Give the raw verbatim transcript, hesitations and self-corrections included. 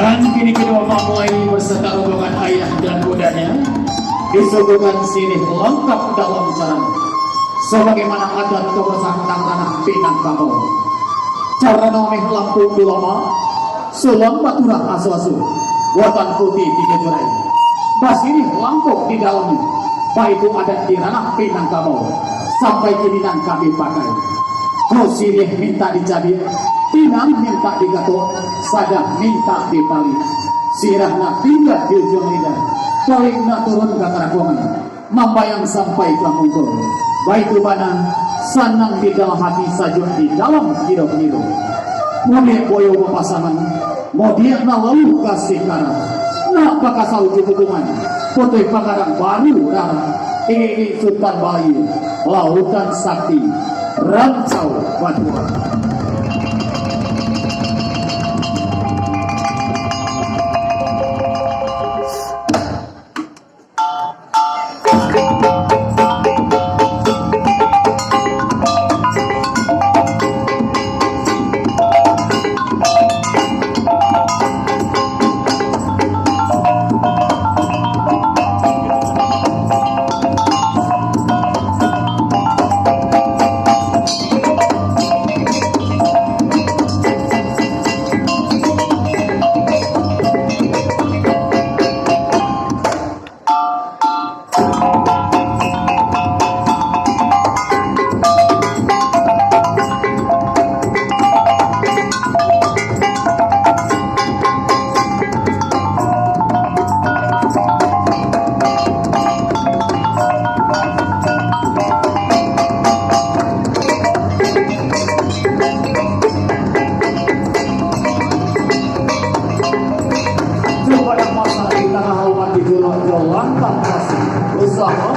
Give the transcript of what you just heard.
Dan kini kedua mempelai beserta rombongan ayah dan bundanya disuguhkan sirih langkok dalam sarana. Sebagaimana adat kebiasaan tanah Minangkabau. Carano meh lampu dulama, sulam baturah asu-asu, buatan putih tiga jurai. Basirih langkok di dalamnyo, baitu adat di ranah Minangkabau, sampai kini nan kami pakai. Kok sirih mintak dicabiak, pinang mintak digatok, sadang mintak dipalik. Sirah nan tingga di ujuang lidah, paling nan turun ka karakongan, mambayang sampai ka mungko. Baitu bana, sanang di dalam hati, sajuak di dalam kiro-kiro. Mudiak boyo bapasangan, mudiak nan lalu ka Singkarak. Nak bakasau jo bukungan, Putuih Pagarang baru rara, irik-irik Sutan Balayu, lautan sakti, Rancau Batua. Coba yang masak di tanah hormat di Pulau Jawa, lantang kasih. Usaha.